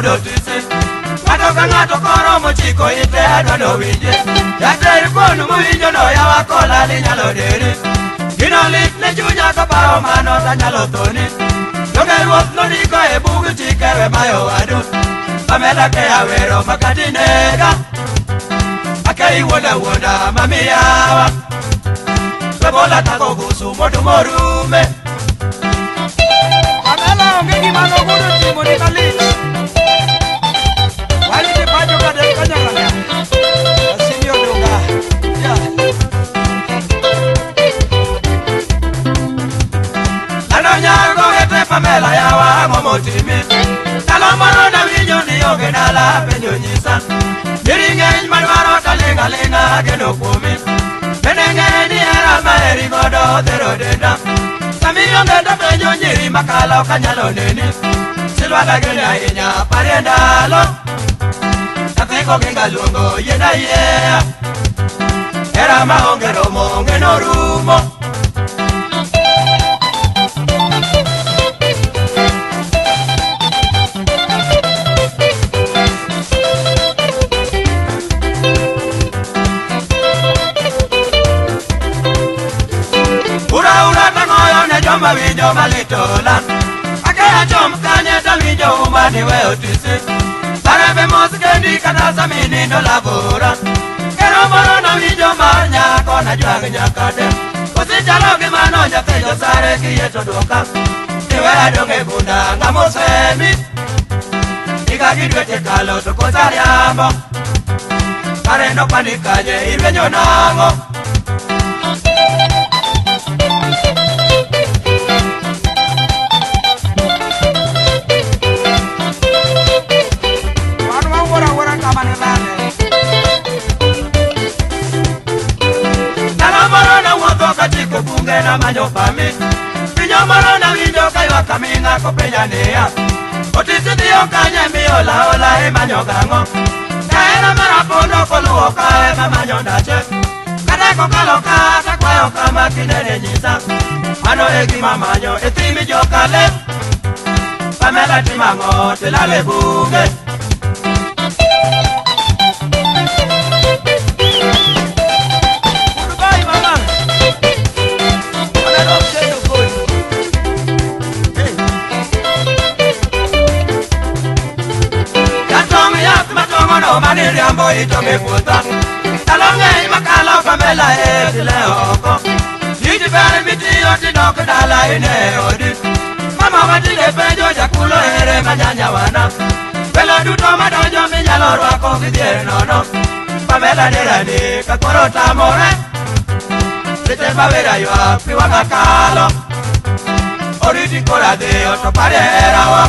wuod Otisi. Ng'ato ka ng'ato koromo chiko ite adwa nowinje. Jater kuon mowinjo no yawa kolal inyalo deri. Gino lit ne chunya kaparo mano tanyalo thoni. Donge ruoth nondiko e bug chike we mayo wadu. Pamela ke awero makati nega. Ake iwuonda wuonda mamiyawa. Webola tako gusu mondo morume. Pamela onge gima nogudo timoni malich. Warite pacho ka del kanyalanga. Asimi odunga. Yeah. Lando nyago ete Pamela yawa ang'o motimi. Ndalo moro nawinjo ni onge dala penjo nyisa. Nyiri ng'eny madwaro taling' aling'a geno kuomi. Bende ng'e ni hera maheri godo dhero denda. Sami onge to penjo nyiri makalo kanyalo neni. Silwala gene ahinya parie ndalo. Nyathi koginga luongo yienda yieya. Hera maonge romo onge norumo. Ura ura tang'oyo ne joma winjo malitola. Akeya chom kanye tawinjo uma ni we Otisi. Sarebe mos kendi kata sami nindo labora. Kero moro nawinjo mar nyako najwang' nyakade. Kosichalo gi mano nyathi josare kiyie to dwoka. Iweya dong' e gunda ng'amosemi. Higa gi dweche kalo to kosa riambo. Kare nopandi kanye irwenyo nang'o? Wan wawuoro awuora kama ne lale. Ndalo moro nawuotho kachiko bunge namanyo pami. Winyo moro nawinjo kaywak aming'a kopenja niya. Otisi dhiyo kanye miyola ola imanyo gang'o? Kahera mar apondo koluwo ka ema manyo ndache. Kata kokalo ka takwayo kama kinene nyisa. Mano e gima manyo e thim jokale. Pamela timang'o tilal e bunge. Goodbye mama. Wanadwa kendo kodi. Hey. Jatong' yath matong'ono maniriambo itong'e puotha. Ndalo ng'eny makalo Pamela e tile oko. Tij ber mitiyo tidok dala ine odi. Mama matinde penjo jakulo ere manyanya wana. Welo duto madonjo minyalo rwako gidhier nono. Pamela derani ka koro tamore. Seche mawera ywak pi wang'a kalo. Oriti koro adhiyo to parie herawa.